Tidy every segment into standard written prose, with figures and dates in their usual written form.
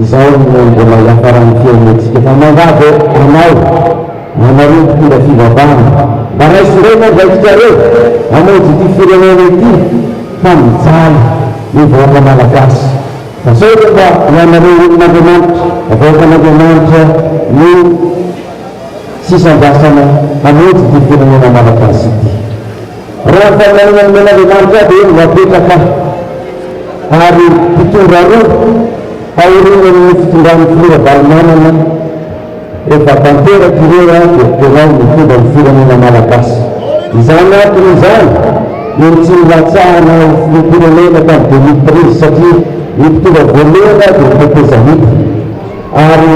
Izao no mbola hiafaran'ny fihainoantsika fa miangavy anao, anareo mpitondra fivavahana, mba raiso indray ny andraikitrareo hamonjy ity firenena ity fa mijaly ny vahoaka malagasy. Fa sao dia mba ianareo olon'Andriamanitra, vahoakan'Andriamanitra no sisa andrasana hamonjy ity firenena malagasy ity. Raha ny faminaniana nomen'Andriamanitra ahy dia hoe napetraka aho ary mpitondra roa aorianan'ny fitondran'ny filoha Ravalomanana efa tanteraka ireo aho dia ianao mitondra ny firenena malagasy. Izany antony izany no tsy nilatsahana ho filoham-pirenena tamin'ny 2013 satria ny mpitondra voalohany dia ny tetezamita ary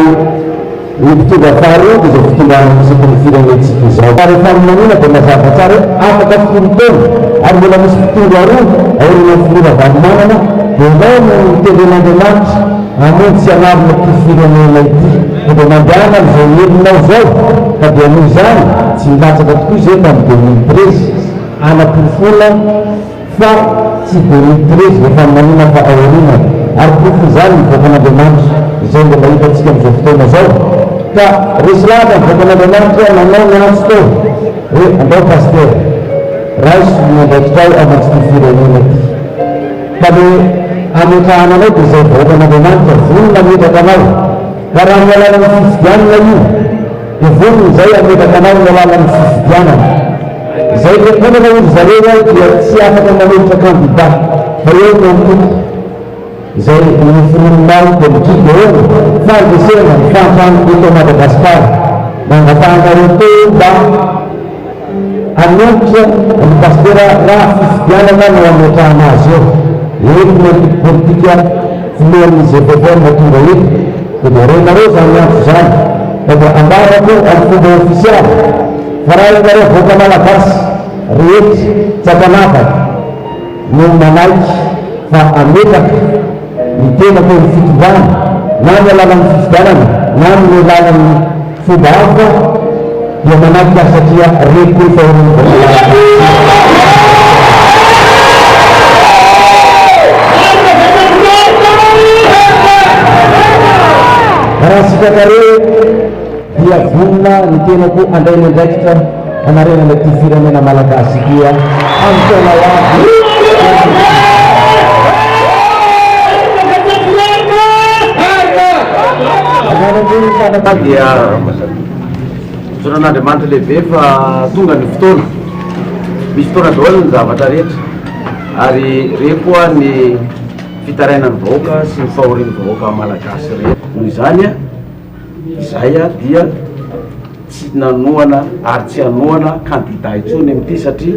Ny mpitondra faharoa dia izao fitondrana isaky ny firenentsika izao. Ary faminaniana dia mazava tsara hoe afaka folo taona ary mbola misy mpitondra roa aorianan'ny filoha Ravalomanana dia ianao no notendren'Andriamanitra hamonjy sy hanarina ity firenena ity. Ka dia mandehana amin'izao herinao izao ka dia noho izany tsy nilatsaka tokoa izay tamin'ny 2013 hanaporofoana Fa tsy 2013 ilay faminaniana fa aoriana, ary porofon'izany ny vahoakan'Andriamanitra izay mbola hitantsika amin'izao fotoana izao. Ka resy lahatra ny vahoakan'Andriamanitra nanao ny antso teo hoe andao Pasitera, raiso ny andraikitrao hamonjy ity firenena ity. Ka le hametrahana anao dia izay vahoakan'Andriamanitra vonona hametraka anao. Ka raha amin'ny alalan'ny fifidianana io, Dia vonona izay hametraka anao amin'ny alalan'ny fifidianana. Izay fiangonana hoy ry zareo aho dia tsy afaka manolotra kandida fa eo ny antoko izay noforoninao dia midika eo ny fandresena ny fahantrana eto Madagasikara. Nangatahanareo teo mba hanolotra ny pasitera raha fifidianana no hametrahana azy eo. Eto ny antoko politika filohan'ny GPPM tonga eto dia dia renareo izany antso izany fa dia ambarako amin'ny fomba ofisialy fa raha ianareo vahoaka malagasy rehetra tsy ankanavaka no manaiky fa hametraka ny tenako eo amin'ny fitondrana na amin'ny alalan'ny fifidianana na amin'ny alalan'ny fomba hafa dia manaiky aho satria reko ny fahorian'ny vahoaka malagasy. Raha sitrakareo dia vonona ny tenako handray ny andraikitra hanarenana ity firenena malagasy ity amin'ny taona ho avy. Dia misaotra an'Andriamanitra lehibe fa tonga ny fotoana. Misy fotoana daholo ny zavatra rehetra ary re koa ny fitarainan'ny vahoaka sy ny fahorian'ny vahoaka malagasy rehetra. Noho izany, izahay dia tsy nanohana ary tsy hanohana kandida intsony amin'ity satria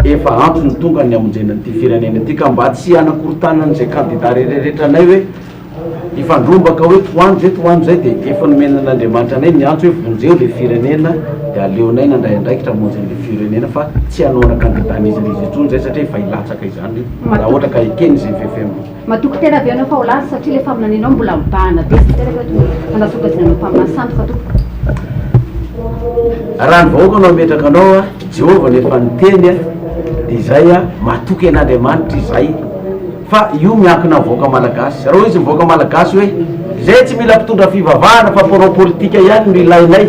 efa antso ny tonga ny hamonjena an'ity firenena ity ka mba tsy hanakorontanan'izay kandida rehetrarehetra anay hoe hifandrombaka hoe tohano izay tohano izay dia efa nomenan'Andriamanitra anay ny antso hoe vonjeo le firenena dia aleonay nandray andraikitra hamonjy an'le firenena fa tsy hanohana kandida n'iza n'iza intsony izay satria efa hilatsaka izany raha ohatra ka ekeny izay ffm. Matoky tena ve ianao fa ho lasa satria ilay faminanianao mbola mibahana be sy tanteraka hoe tonga hanasokajina anao mpaminany sandoka tompoko. Raha ny vahoaka no hametraka anao a, Jehovah no efa niteny a, dia izay a, matoky an'Andriamanitra izahay. Fa io miankina amin'ny vahoaka malagasy. Raha hoy izy ny vahoaka malagasy hoe, izay tsy mila mpitondra fivavahana fa mpanao politika ihany no ilainay.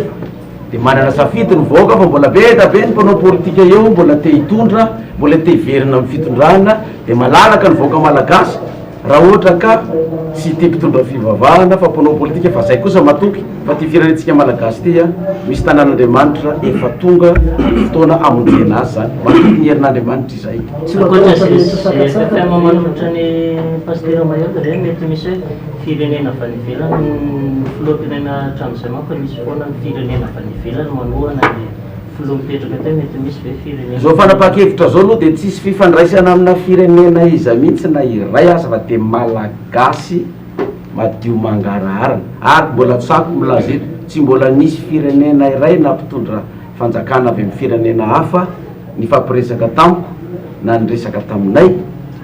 Dia manana safidy ny vahoaka fa mbola be da be ny mpanao politika eo mbola te hitondra, mbola te hiverina amin'ny fitondrana, dia malalaka ny vahoaka malagasy raha ohatra ka tsy tia mpitondra fivavahana fa mpanao politika fa zay kosa matoky fa ty firenentsika malagasy ty a misy tanan'Andriamanitra efa tonga ny fotoana hamonjena azy zany, matoky ny herin'Andriamanitra izay. Ankoatra izay ZFM manolotra ny Pasitera Mayotte ve mety misy hoe firenena avy any ivelany ny filoham-pirenena hatramin'izay manko nisy foana ny firenena avy any ivelany manohana ny filoha mipetraka teo mety misy ve firenena Izao fanapahan-kevitra izao aloha dia tsisy fifandraisana amina firenena iza mihitsy na iray aza fa dia Malagasy madio mangaraharana ary mbola tsako milaza eto tsy mbola nisy firenena iray na mpitondra fanjakana avy amin'ny firenena hafa nifampiresaka tamiko na niresaka taminay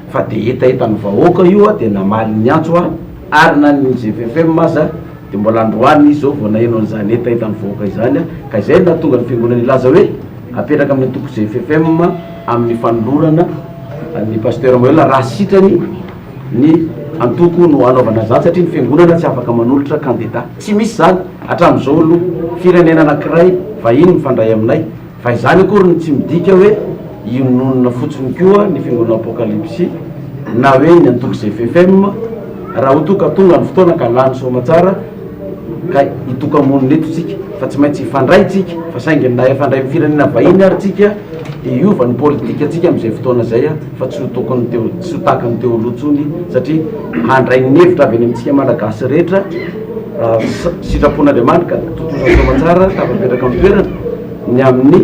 fa dia hetahetan'ny vahoaka io aho dia namaly ny antso aho ary na ny GFFM aza dia mbola androany izy izao vao naheno an'izany hetahetan'ny vahoaka izany ka izay no nahatonga ny fiangonana hilaza hoe apetraka amin'ny antoko GFFM amin'ny fanolorana an'ny Pasteur Maheola raha sitrany ny. antoko no hanaovana an'izany satria ny fiangonana tsy afaka manolotra kandida. Tsy misy izany hatramin'izao aloha firenena anankiray vahiny mifandray aminay fa izany akory no tsy midika hoe hiononona fotsiny koa ny fiangonana Apokalypsy na hoe ny antoko ZFFM raha ho toa ka tonga ny fotoana ka lany soamatsara ka hitoka-monina eto tsika fa tsy maintsy hifandray tsika fa saingy na hifandray amin'ny firenena vahiny ary tsika dia hiova ny politikantsika amin'izay fotoana izay fa tsy ho tokony teo tsy ho tahaka ny teo aloha intsony satria handray ny hevitra avy any amintsika Malagasy rehetra raha sitrapon'Andriamanitra ka tontosa soamatsara tafapetraka amin'ny toerana ny amin'ny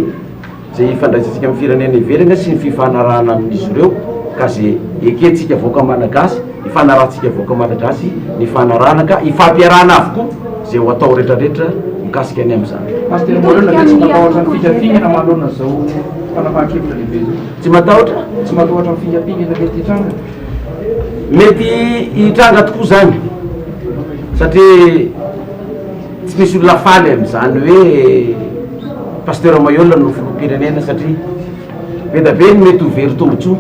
Izay ifandraisantsika amin'ny firenena ivelany sy ny fifanarahana amin'izy ireo ka izay ekentsika vahoaka Malagasy, ifanarahantsika vahoaka Malagasy ny fanarahana ka ifampiarahana avokoa izay ho atao rehetrarehetra mikasika ny amin'izany. Pasitera Maolona ve tsy matahotra ny fikafiana manoloana izao fanapahan-kevitra lehibe izao? Tsy matahotra? Tsy matahotra ny fikafiana mety hitranga? Mety hitranga tokoa izany satria Tsy misy olona faly amin'izany hoe Pasteur Mailhol no filoham-pirenena satria be dia be ny mety ho very tombontsoa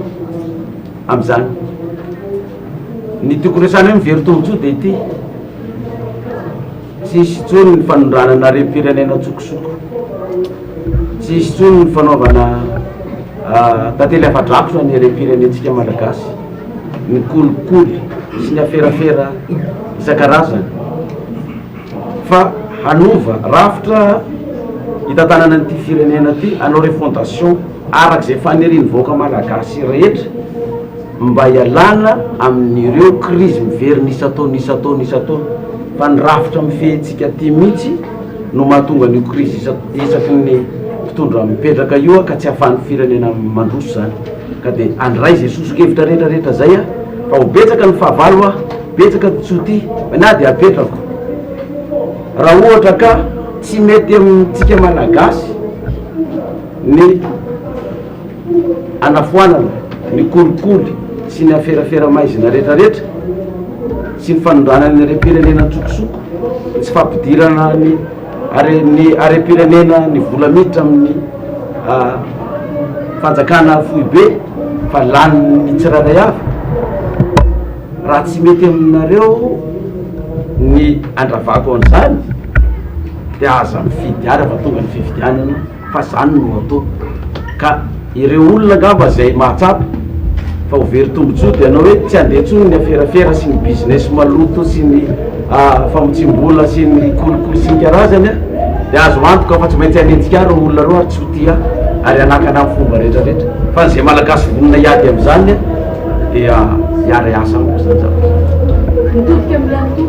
amin'izany. Ny tiako resahana hoe mivery tombontsoa dia ity, tsy hisy intsony ny fanondranana harem-pirenena an-tsokosoko, tsy hisy intsony ny fanaovana tantely afa-drakotra ny harem-pirenentsika malagasy, ny kolikoly sy ny aferafera isan-karazany. Fa hanova rafitra hitantanana an'ity firenena ity, hanao refondation araka izay fanirian'ny vahoaka malagasy rehetra mba hialana amin'ireo krizy miverina isan-taona isan-taona isan-taona. Fa ny rafitra mifehy antsika aty mihitsy no mahatonga an'io krizy isaky ny mpitondra mipetraka io ka tsy ahafahan'ny firenena mandroso izany. Ka dia handray izay soso-kevitra rehetra rehetra izay aho fa ho betsaka ny fahavalo aho. Betsaka ny tsy ho tia fa na dia apetrako. Raha ohatra ka tsy mety amintsika Malagasy ny anafoanana ny kolikoly sy ny aferafera maizina rehetrarehetra sy ny fanondranana ny harem-pirenena an-tsokosoko, ny tsy fampidirana ny hare- ny harem-pirenena ny vola miditra amin'ny fanjakana foibe fa lanin'ny tsirairay avy. Raha tsy mety aminareo ny andravako an'izany dia aza mifidy ahy raha tonga ny fifidianana fa zany no atao. Ka ireo olona angamba izay mahatsapa fa ho very tombotsoa dia hanao hoe tsy handeha intsony ny aferafera sy ny business maloto sy ny famotsiam-bola sy ny kolikoly sy ny karazany dia azo antoka fa tsy maintsy hanenjika ahy ireo olona ireo ary tsy ho tia ahy ary hanakana ahy amin'ny fomba rehetra rehetra. Fa izay Malagasy vonona hiady amin'izany dia hiara-hiasa amiko izany zavatra izany. Mitodika amin'ny antoko.